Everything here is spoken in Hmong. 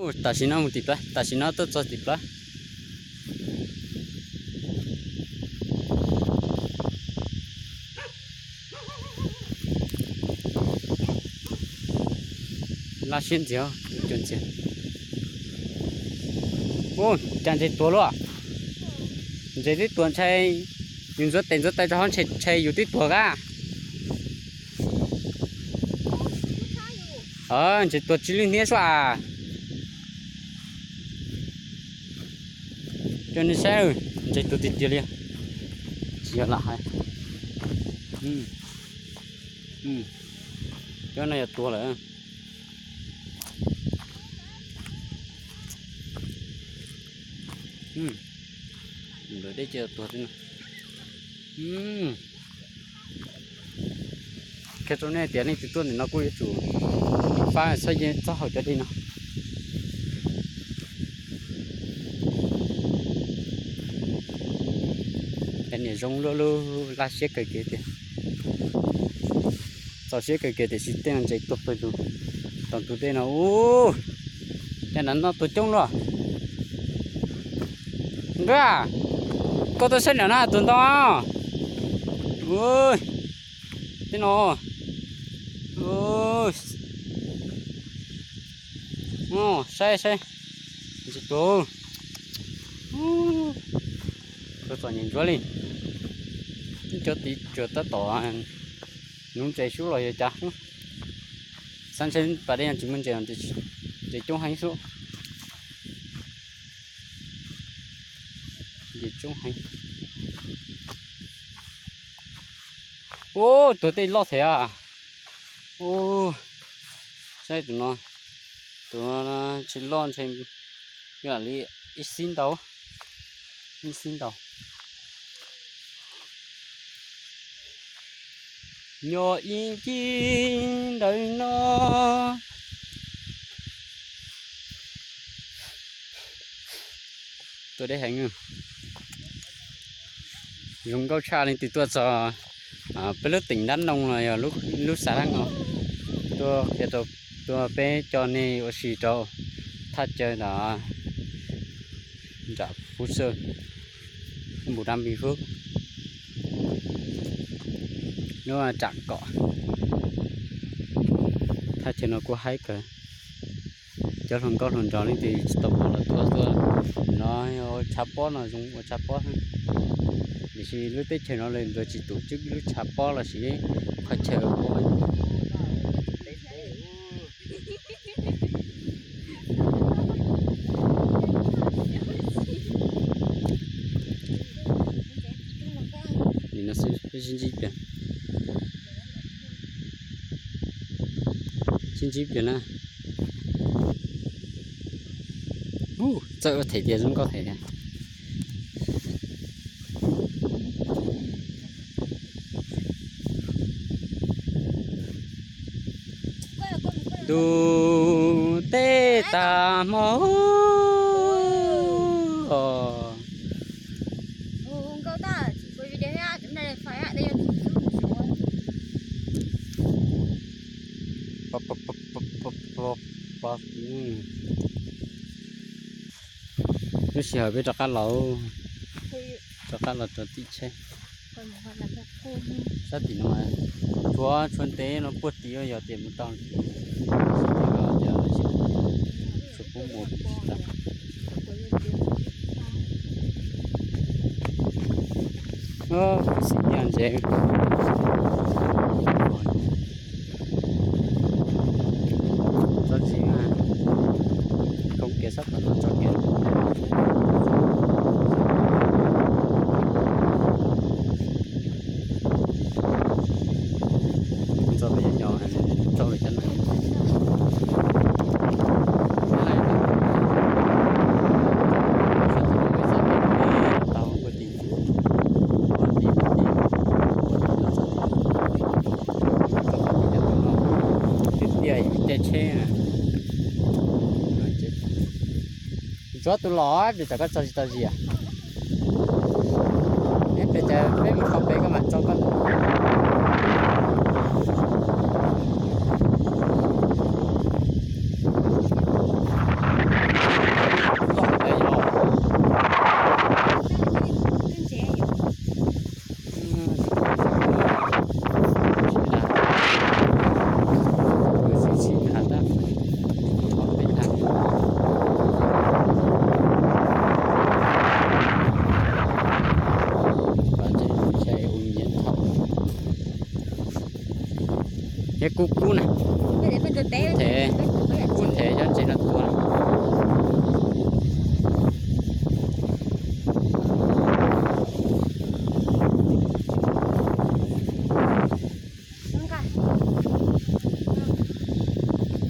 Tam sim no mus tim plawv, tam sim no tuaj txog tim plawv. Laj siab ntxiag, cua ntxiag. Ua cas ntses tuag luaj? Ntses twb tuag ntshai, yus ntxuav tes ntxuav taw rau hauv ntshai yus twb tuag kab. Ntses tuag tsis lwj hniab suab as. Coj nej saib, ntses tuag tiag tiag li. Tsis yog lam hais. Cov no yog tuag lawm. Lawv dej ces tuag xwb no. Qhia rau nej tias leej twg tuaj ntawm no kuj yuav tsum fab txhob ye txhob haus cov dej no. Cov niam zoo luaj lub laj siab kawg kiag tiag. Txaus siab kawg kiag tiam sis tej no ntses tuag pawg tus, tom tus dej no ub. Cas nrad no tuag coob luaj. Nkauj, koj tuaj saib nram no tuag ntau. Ub, tej no. Saib saib, ntses tuag. Tuag txom nyem ntsuav li. Cov tid tsuas tab tom nuv ntses xwb los yog cas xwb. Xav ntshe pas dej no tsis muaj ntses, ntses coob heev xwb. Ntses coob heev. Ub, tuag tej loj thiab. Ub, saib tus no, tus no ntshe loj ntshe li ib xib ntau, ib xib ntau. Nyob ib ncig ntawm no. Tuaj deb heev. Zoo nkauj tshaj leej twg tuaj txog peb lub teem Dab Noo los yog lub xav Dab Noo, tuaj qhia rau, tuaj peb coj nej ua si rau thaj chaw ntawm nram Phú Xơ, Bù Đăng Bình Phước, lub trạm cỏ. Thaj chaw no kuj haib kawg. Cov hluas nkauj hluas nraug leej twg tsis tau pom los tuaj tuaj no, ua tshav pob no zoo ua tshav pob xwb. Tiam sis lub teb chaws no lawv tsis tus tswb lub tshav pob los sis qhov chaw pob. Nim no xwb sib ntsib pliag, sib ntsib pliag na. Txawj ua them tias zoo nkauj them tias. Ntuj teb tag hmo os. Lub sij hawm peb rov qab los, rov qab los rau tim tsheb. Sab tim no mas tshuav tshuav ntev no puag tim yog tias mus tau, tshuav puag mus tsis tau. Xim nyiaj ntsev. Tso tsis, khoob kiag sab tom no tso kiag. Ntxov peb nyob nyob rau lawv cov no. Tau ua ti, ua ti, ua ti, ua ti los txog tim no, tim tiaj ib caij tsheb na. Ntxuav tus los pes tsam koj tso tsis tau zis. Pes tsam peb mus tau pem koj mam tso koj. Thiab kub kub na, kub thev, kub thev cov ntses no tua na.